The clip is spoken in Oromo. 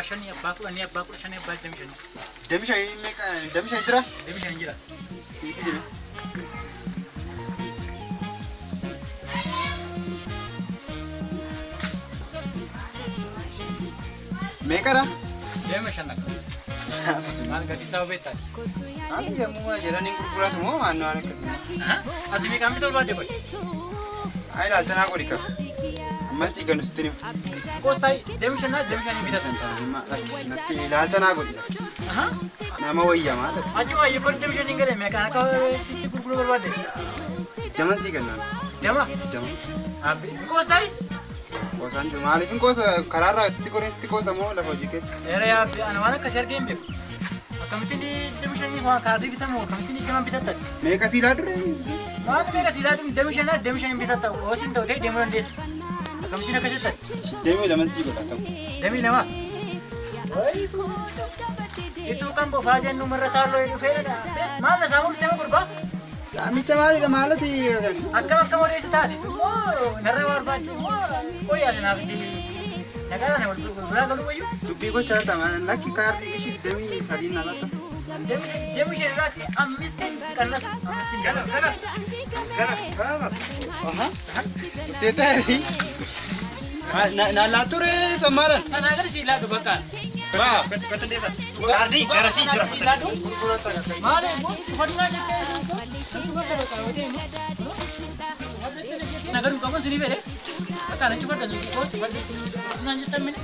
5, abbaa 10, abbaa 15, abbaa 25. 25 meeqa? 25 jira? 25 jira. Siif jira. Meeqadha? 25 akka. Maal gatii isaa beektaa? Haati gammuma jedhanii gurguratu moo waan waan akkasii? Ati meeqaan bituu barbaadde qoy? Haa ilaalcha naa godhi qaba. Ammas sii ganu sitti hima. Qoostaa 25 naa 25 bitatan. Natti ilaalcha naa godhi. Nama wayyamaa ta'e. Achi waayee koo 25 hin galee meeqaan akka sitti gurguruu barbaadde? Dama sii gannaan. Dama? Dama. Abbi qoostaa? Qoosaan jiru. Maaliif hin qoosa karaarraa sitti goreen sitti qoosa moo lafa hojii keessa? Era yaabbi ana waan akkasii argee hin beeku. Akkamittiin 25 waan kaardii bitamu akkamittiin 20 bitattati? Meeqa sii laadure? Maal meeqa sii laadure 25 naa 25 bitatta oosiin ta'u ta'e deemuu dandeessa. Akkamittiin akkas jettati? 22 sii godha ta'u. 22. Ituu kan bofaa jennu marra taalloo dhufee dha. Maal na saamuuf tema gurbaa? Saamicha maalidha maalati? Akkam akkam odeessi taati? Moo narra barbaachuu moo qoyyaa naaf itti nagaa kana wal biraa galuu wayyu? Dubbii gochaa jirta lakki kaardii ishii 23 na latta. Deemu ishee irraati ammistiin qannasu ammistiin Gala gala gala gala. Dhuftee taari. Na laatture sammaadhaan. Sanaa gadi sii laadhu bakka. Baa. Kaardii garasii jira. Sii laadhu. Maali immoo uffannaa jettee namni uffata bakka yoo ta'e immoo nagaruu qabu sinii fedhe bakka natti uffadha sun kootu uffadhu naan jettan mini.